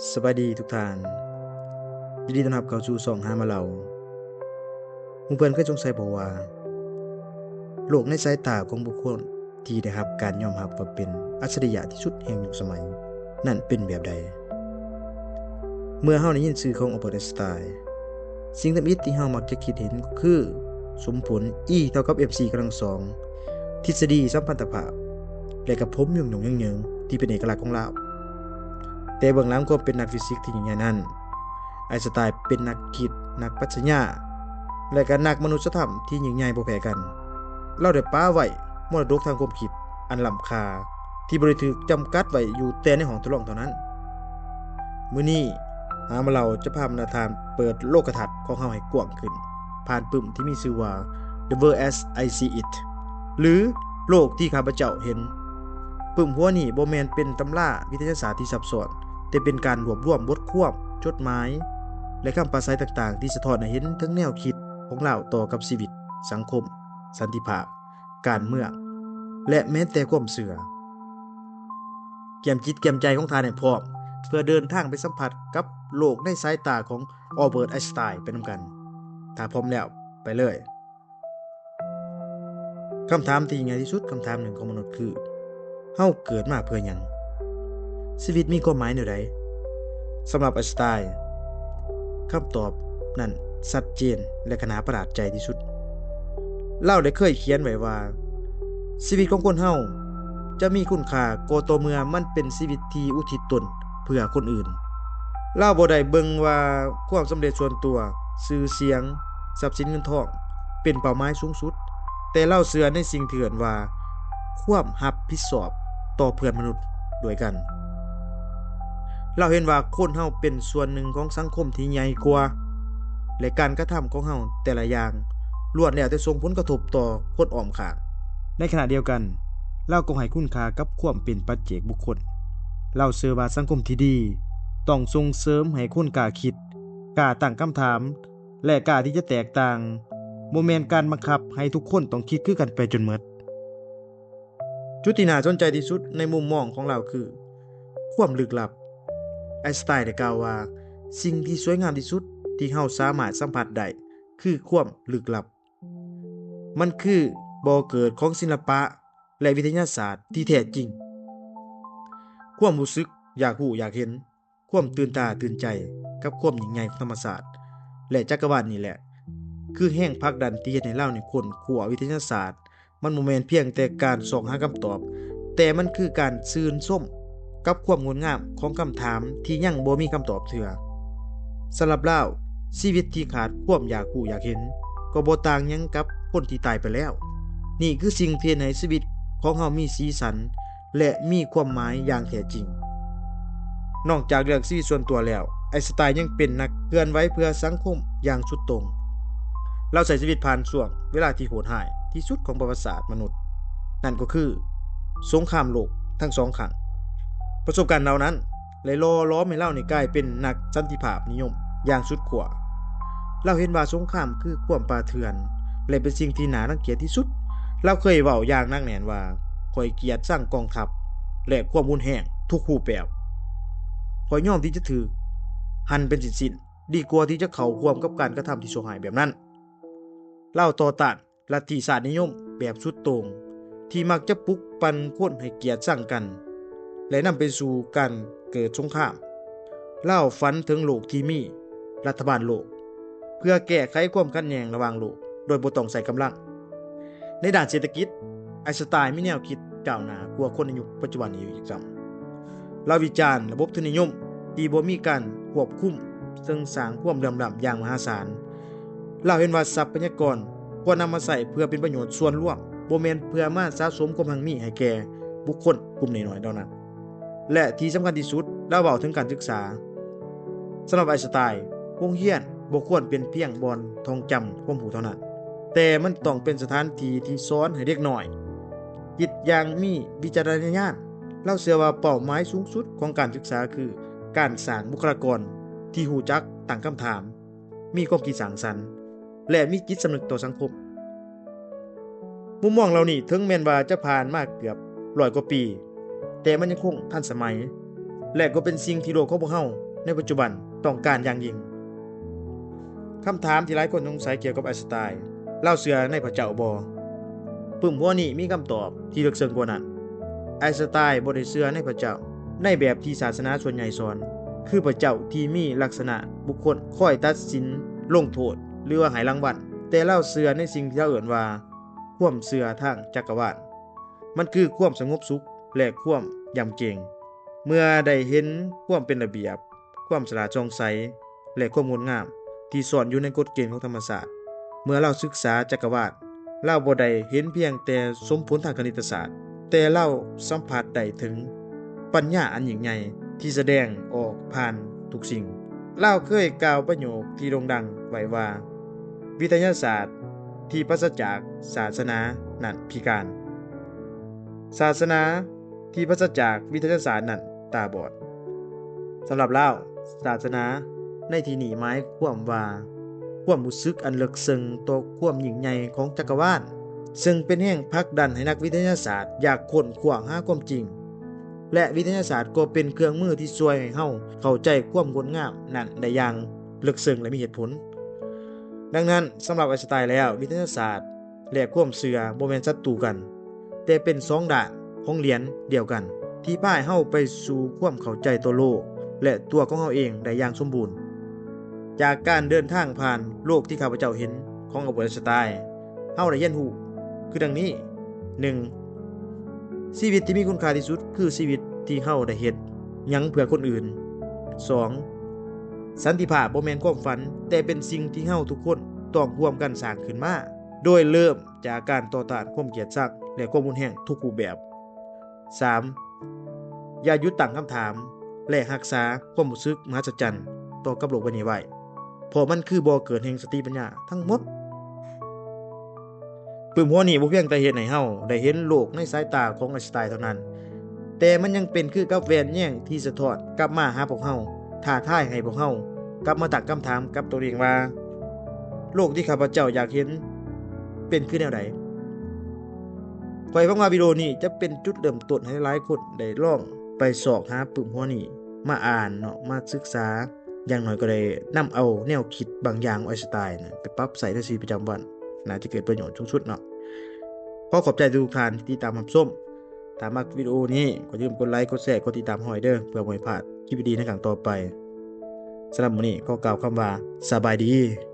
ສະບາຍດີທຸກທ່ານ, ຍິນດີຕ້ອນຮັບເຂົ້າສູ່ຊ່ອງຫາມາເລົ່າ. ໝູ່ເພື່ອນເຄີຍສົງໄສບໍ່ວ່າ ໂລກໃນສາຍຕາຂອງບຸກຄົນທີ່ໄດ້ຮັບການຍອມຮັບວ່າເປັນອັດສະລິຍະທີ່ສຸດແຫ່ງຍຸກສະໄໝນັ້ນເປັນແບບໃດ? ເມື່ອເຮົາໄດ້ຍິນຊື່ຂອງ Albert Einstein, ສິ່ງທຳອິດທີ່ເຮົາມັກຈະຄິດເຫັນກໍຄື ສົມຜົນ E ເທົ່າກັບ mc ກຳລັງສອງ, ທິດສະດີສຳພັນທະພາບ ແລະ ກະຜົມຍຸງຍົງເຍິງໆທີ່ເປັນເອກະລັກຂອງລາວ. ແຕ່ເບື້ອງຫຼັງຄວາມເປັນນັກຟີຊິກທີ່ຍິ່ງໃຫຍ່ນັ້ນ, ໄອສະຕາຍເປັນນັກຄິດ, ນັກປັດຊະຍາ ແລະ ກະນັກມະນຸດສະທຳທີ່ຍິ່ງໃຫຍ່ບໍ່ແພ້ກັນ. ລາວໄດ້ປະໄວ້ມໍລະດົກທາງຄວາມຄິດອັນລ້ຳຄ່າ ທີ່ບໍ່ໄດ້ຖືກຈຳກັດໄວ້ຢູ່ແຕ່ໃນຫ້ອງທົດລອງເທົ່ານັ້ນ. ມື້ນີ້ ຫາມາເລົ່າຈະພາບັນດາທ່ານເປີດໂລກະທັດຂອງເຮົາໃຫ້ກວ້າງຂຶ້ນ ຜ່ານປຶ້ມທີ່ມີຊື່ວ່າ The World as I See It ຫຼື ໂລກທີ່ຂ້າພະເຈົ້າເຫັນ. ປຶ້ມຫົວນີ້ບໍ່ແມ່ນເປັນຕຳລາວິທະຍາສາດທີ່ຊັບຊ້ອນ, ແຕ່ເປັນການລວບລວມບົດຄວາມ, ຈົດໝາຍ ແລະ ຄຳປາໄສຕ່າງໆ ທີ່ສະທ້ອນໃຫ້ເຫັນເຖິງແນວຄິດຂອງລາວຕໍ່ກັບຊີວິດ, ສັງຄົມ, ສັນຕິພາບ, ການເມືອງ ແລະ ແມ້ແຕ່ຄວາມເຊື່ອ. ກຽມຈິດກຽມໃຈຂອງທ່ານໃຫ້ພ້ອມ ເພື່ອເດີນທາງໄປສຳຜັດກັບໂລກໃນສາຍຕາຂອງ Albert Einstein ໄປນຳກັນ. ຖ້າພ້ອມແລ້ວ, ໄປເລີຍ. ຄຳຖາມທີ່ຍິ່ງໃຫຍ່ທີ່ສຸດຄຳຖາມໜຶ່ງຂອງມະນຸດຄື ເຮົາເກີດມາເພື່ອຫຍັງ? ຊີວິດມີຄວາມໝາຍແນວໃດ? ສຳລັບໄອສະຕາຍ, ຄຳຕອບນັ້ນຊັດເຈນ ແລະ ກະໜ້າປະຫຼາດໃຈທີ່ສຸດ. ລາວໄດ້ເຄີຍຂຽນໄວ້ວ່າ, ຊີວິດຂອງຄົນເຮົາຈະມີຄຸນຄ່າກໍຕໍ່ເມື່ອມັນເປັນຊີວິດທີ່ອຸທິດຕົນເພື່ອຄົນອື່ນ. ລາວບໍ່ໄດ້ເບິ່ງວ່າຄວາມສຳເລັດສ່ວນຕົວ, ຊື່ສຽງ, ຊັບສິນເງິນທອງ ເປັນເປົ້າໝາຍສູງສຸດ, ແຕ່ລາວເຊື່ອໃນສິ່ງທີ່ເອີ້ນວ່າ ຄວາມຮັບຜິດຊອບຕໍ່ເພື່ອນມະນຸດດ້ວຍກັນ. ລາວເຫັນວ່າຄົນເຮົາເປັນສ່ວນໜຶ່ງຂອງສັງຄົມທີ່ໃຫຍ່ກວ່າ ແລະ ການກະທຳຂອງເຮົາແຕ່ລະຢ່າງລ້ວນແລ້ວແຕ່ສົ່ງຜົນກະທົບຕໍ່ຄົນອ້ອມຂ້າງ. ໃນຂະນະດຽວກັນ, ລາວກໍໃຫ້ຄຸນຄ່າກັບຄວາມເປັນປັດເຈກບຸກຄົນ. ລາວເຊື່ອວ່າສັງຄົມທີ່ດີຕ້ອງສົ່ງເສີມໃຫ້ຄົນກ້າຄິດ, ກ້າຕັ້ງຄຳຖາມ ແລະ ກ້າທີ່ຈະແຕກຕ່າງ, ບໍ່ແມ່ນການບັງຄັບໃຫ້ທຸກຄົນຕ້ອງຄິດຄືກັນໄປຈົນໝົດ. ຈຸດທີ່ໜ້າສົນໃຈທີ່ສຸດໃນມຸມມອງຂອງລາວຄື ຄວາມລຶກລັບ. ໄອສະຕາຍໄດ້ກ່າວວ່າ, ສິ່ງທີ່ສວຍງາມທີ່ສຸດທີ່ເຮົາສາມາດສຳຜັດໄດ້ຄືຄວາມລຶກລັບ. ມັນຄືບໍ່ເກີດຂອງສິລະປະ ແລະ ວິທະຍາສາດທີ່ແທ້ຈິງ. ຄວາມຮູ້ສຶກຢາກຮູ້ຢາກເຫັນ, ຄວາມຕື່ນຕາຕື່ນໃຈກັບຄວາມຍິ່ງໃຫຍ່ຂອງທຳມະຊາດ ແລະ ຈັກກະວານນີ້ແຫຼະ ຄືແຮງຜັກດັນທີ່ເຮັດໃຫ້ລາວນີ້ຄົ້ນຄວ້າວິທະຍາສາດ. ມັນບໍ່ແມ່ນພຽງແຕ່ການຊອກຫາຄຳຕອບ, ແຕ່ມັນຄືການຊື່ນຊົມກັບຄວາມງົດງາມຂອງຄຳຖາມທີ່ຍັງບໍ່ມີຄຳຕອບເທື່ອ. ສຳລັບລາວ, ຊີວິດທີ່ຂາດຄວາມຢາກຮູ້ຢາກເຫັນ ກໍບໍ່ຕ່າງຫຍັງກັບຄົນທີ່ຕາຍໄປແລ້ວ. ນີ້ຄືສິ່ງທີ່ເຮັດໃຫ້ຊີວິດຂອງເຮົາມີສີສັນ ແລະ ມີຄວາມໝາຍຢ່າງແທ້ຈິງ. ນອກຈາກເລື່ອງຊີວິດສ່ວນຕົວແລ້ວ, ໄອສະຕາຍຍັງເປັນນັກເຄື່ອນໄຫວເພື່ອສັງຄົມຢ່າງສຸດໂຕ່ງ. ລາວໃຊ້ຊີວິດຜ່ານຊ່ວງເວລາທີ່ໂຫດຮ້າຍທີ່ສຸດຂອງປະຫວັດສາດມະນຸດ, ນັ້ນກໍຄືສົງຄາມໂລກທັງສອງຄັ້ງ. ປະສົບການເຫຼົ່ານັ້ນ ໄດ້ຫຼໍ່ຫຼອມໃຫ້ລາວນີ້ກາຍເປັນນັກສັນຕິພາບນິຍົມຢ່າງສຸດຂົ້ວ. ລາວເຫັນວ່າສົງຄາມຄືຄວາມປ່າເຖື່ອນ ແລະ ເປັນສິ່ງທີ່ໜ້າລັງກຽດທີ່ສຸດ. ລາວເຄີຍເວົ້າຢ່າງໜັກແໜ້ນວ່າ, ຂ້ອຍກຽດຊັງກອງທັບ ແລະ ຄວາມຮຸນແຮງທຸກຮູບແບບ. ຂ້ອຍຍອມທີ່ຈະຖືກຫັ່ນເປັນຊິ້ນໆ ດີກວ່າທີ່ຈະເຂົ້າຮ່ວມກັບການກະທຳທີ່ຊົ່ວຮ້າຍແບບນັ້ນ. ລາວຕໍ່ຕ້ານ ລັດທິຊາດນິຍົມແບບສຸດໂຕ່ງ ທີ່ມັກຈະປຸກປັ່ນຄົນໃຫ້ກຽດຊັງກັນ ແລະ ນຳໄປສູ່ການເກີດສົງຄາມ. ລາວຝັນເຖິງໂລກທີ່ມີລັດຖະບານໂລກ ເພື່ອແກ້ໄຂຄວາມຂັດແຍ່ງລະຫວ່າງໂລກໂດຍບໍ່ຕ້ອງໃຊ້ກຳລັງ. ໃນດ້ານເສດຖະກິດ, ໄອສະຕາຍມີແນວຄິດກ້າວໜ້າກວ່າຄົນໃນຍຸກປັດຈຸບັນອີກຊ້ຳ. ລາວວິຈານລະບົບທຶນນິຍົມທີ່ບໍ່ມີການຄວບຄຸມ, ເຊິ່ງສ້າງຄວາມເຫຼື່ອມລ້ຳຢ່າງມະຫາສານ. ລາວເຫັນວ່າຊັບພະຍາກອນຄວນນຳມາໃຊ້ເພື່ອເປັນປະໂຫຍດສ່ວນລວມ, ບໍ່ແມ່ນເພື່ອມາສະສົມຄວາມຮັ່ງມີໃຫ້ແກ່ບຸກຄົນກຸ່ມນ້ອຍໆເຫຼົ່ານັ້ນ. ແລະ ທີ່ສຳຄັນທີ່ສຸດ, ລາວເວົ້າເຖິງການສຶກສາ. ສຳລັບໄອສະຕາຍ, ໂຮງຮຽນບໍ່ຄວນເປັນພຽງບ່ອນທ່ອງຈຳຄວາມຮູ້ເທົ່ານັ້ນ, ແຕ່ມັນຕ້ອງເປັນສະຖານທີ່ທີ່ສອນໃຫ້ເດັກນ້ອຍຄິດຢ່າງມີວິຈາລະນະຍານ. ລາວເຊື່ອວ່າເປົ້າໝາຍສູງສຸດຂອງການສຶກສາຄືການສ້າງບຸກຄະລາກອນທີ່ຮູ້ຈັກຕັ້ງຄຳຖາມ, ມີຄວາມຄິດສ້າງສັນ ແລະ ມີຈິດສຳນຶກຕໍ່ສັງຄົມ. ມຸມມອງເຫຼົ່ານີ້ເຖິງແມ່ນວ່າຈະຜ່ານມາເກືອບຮ້ອຍກວ່າປີ, ແຕ່ມັນຍັງຄົງທັນສະໄໝ. ແລະ ກໍເປັນສິ່ງທີ່ໂລກຂອງພວກເຮົາໃນປັດຈຸບັນຕ້ອງການຢ່າງຍິ່ງ. ຄຳຖາມທີ່ຫຼາຍຄົນສົງໄສກ່ຽວກັບໄອນສະຕາຍ, ລາວເຊື່ອໃນພະເຈົ້າບໍ່? ປຶ້ມຫົວນີ້ມີຄຳຕອບທີ່ເລິກເຊິ່ງກວ່ານັ້ນ. ໄອນສະຕາຍບໍ່ໄດ້ເຊື່ອໃນພະເຈົ້າໃນແບບທີ່ສາສະໜາສ່ວນໃຫຍ່ສອນ, ຄືພະເຈົ້າທີ່ມີລັກສະນະບຸກຄົນຄອຍຕັດສິນລົງໂທດ ຫຼືວ່າໃຫ້ລາງວັນ, ແຕ່ລາວເຊື່ອໃນສິ່ງທີ່ລາວເອີ້ນວ່າຄວາມເຊື່ອທາງຈັກກະວານ. ມັນຄືຄວາມສະຫງົບສຸກ ແລະ ຄວາມຢຳເກງ ເມື່ອໄດ້ເຫັນຄວາມເປັນລະບຽບ, ຄວາມສະຫຼາດສ່ອງໃສ ແລະ ຄວາມງົດງາມທີ່ຊ່ອນຢູ່ໃນກົດເກນຂອງທຳມະຊາດ. ເມື່ອລາວສຶກສາຈັກກະວານ, ລາວບໍ່ໄດ້ເຫັນພຽງແຕ່ສົມຜົນທາງຄະນິດຕະສາດ, ແຕ່ລາວສຳຜັດໄດ້ເຖິງປັນຍາອັນຍິ່ງໃຫຍ່ທີ່ສະແດງອອກຜ່ານທຸກສິ່ງ. ລາວເຄີຍກ່າວປະໂຫຍກທີ່ໂດ່ງດັງໄວ້ວ່າ, ວິທະຍາສາດທີ່ປາສະຈາກສາສະໜານັ້ນພິການ. ສາສະໜາທີ່ປາສະຈາກວິທະຍາສາດນັ້ນຕາບອດ. ສຳລັບລາວ, ສາສະໜາໃນທີ່ນີ້ໝາຍຄວາມວ່າ ຄວາມຮູ້ສຶກອັນເລິກເຊິ່ງຕໍ່ຄວາມຍິ່ງໃຫຍ່ຂອງຈັກກະວານ, ເຊິ່ງເປັນແຮງຜັກດັນໃຫ້ນັກວິທະຍາສາດຢາກຄົ້ນຄວ້າຫາຄວາມຈິງ, ແລະ ວິທະຍາສາດກໍເປັນເຄື່ອງມືທີ່ຊ່ວຍໃຫ້ເຮົາເຂົ້າໃຈຄວາມງົດງາມນັ້ນໄດ້ຢ່າງເລິກເຊິ່ງ ແລະ ມີເຫດຜົນ. ດັ່ງນັ້ນ, ສຳລັບໄອນສະຕາຍແລ້ວ, ວິທະຍາສາດ ແລະ ຄວາມເຊື່ອບໍ່ແມ່ນສັດຕູກັນ, ແຕ່ເປັນສອງດ້ານຂອງຫຼຽນດຽວກັນ ທີ່ພາໃຫ້ເຮົາໄປສູ່ຄວາມເຂົ້າໃຈຕໍ່ໂລກ ແລະ ຕົວຂອງເຮົາເອງໄດ້ຢ່າງສົມບູນ. ຈາກການເດີນທາງຜ່ານໂລກທີ່ຂ້າພະເຈົ້າເຫັນຂອງອາເບີດ ໄອນສະຕາຍ, ເຮົາໄດ້ຮຽນຮູ້ຄືດັ່ງນີ້. ໜຶ່ງ, ຊີວິດທີ່ມີຄຸນຄ່າທີ່ສຸດຄືຊີວິດທີ່ເຮົາໄດ້ເຮັດຫຍັງເພື່ອຄົນອື່ນ. ສອງ, ສັນຕິພາບບໍ່ແມ່ນຄວາມຝັນ, ແຕ່ເປັນສິ່ງທີ່ເຮົາທຸກຄົນຕ້ອງຮ່ວມກັນສ້າງຂຶ້ນມາ. ໂດຍເລີ່ມຈາກການຕໍ່ຕ້ານຄວາມກຽດຊັງ ແລະ ຄວາມຮຸນແຮງທຸກຮູບແບບ. ສາມ, ຢ່າຢຸດຕັ້ງຄຳຖາມ ແລະ ຮັກສາຄວາມຮູ້ສຶກມະຫັດສະຈັນຕໍ່ກັບໂລກໃບນີ້ໄວ້, ເພາະມັນຄືບໍ່ເກີດແຫ່ງສະຕິປັນຍາທັງໝົດ. ປຶ້ມຫົວນີ້ບໍ່ພຽງແຕ່ເຮັດໃຫ້ເຮົາໄດ້ເຫັນໂລກໃນສາຍຕາຂອງໄອນສະຕາຍເທົ່ານັ້ນ, ແຕ່ມັນຍັງເປັນຄືກັບແວ່ນແຍງທີ່ສະທ້ອນກັບມາຫາພວກເຮົາ, ທ້າທາຍໃຫ້ພວກເຮົາກັບມາຕັ້ງຄຳຖາມກັບຕົວເອງວ່າ, ໂລກທີ່ຂ້າພະເຈົ້າຢາກເຫັນເປັນຄືແນວໃດ? ຂ້ອຍຫວັງວ່າວິດີໂອນີ້ຈະເປັນຈຸດເລີ່ມຕົ້ນໃຫ້ຫຼາຍໆຄົນໄດ້ລອງໄປຊອກຫາປຶ້ມຫົວນີ້ມາອ່ານເນາະ, ມາສຶກສາ, ຢ່າງໜ້ອຍກໍໄດ້ນຳເອົາແນວຄິດບາງຢ່າງຂອງໄອນສະຕາຍນະ ໄປປັບໃຊ້ໃນຊີວິດປະຈຳວັນ, ໜ້າຈະເກີດປະໂຫຍດສູງສຸດເນາະ. ຂໍຂອບໃຈທຸກທ່ານທີ່ຕິດຕາມຮັບຊົມ. ຖ້າມັກວິດີໂອນີ້, ກໍຢ່າລືມກົດໄລ, ກົດແຊ, ກົດຕິດຕາມເຮົາໄວ້ເດີ້, ເພື່ອບໍ່ໃຫ້ພາດຄລິບດີໆໃນຄັ້ງຕໍ່ໄປ. ສຳລັບມື້ນີ້, ຂໍກ່າວຄຳວ່າ ສະບາຍດີ.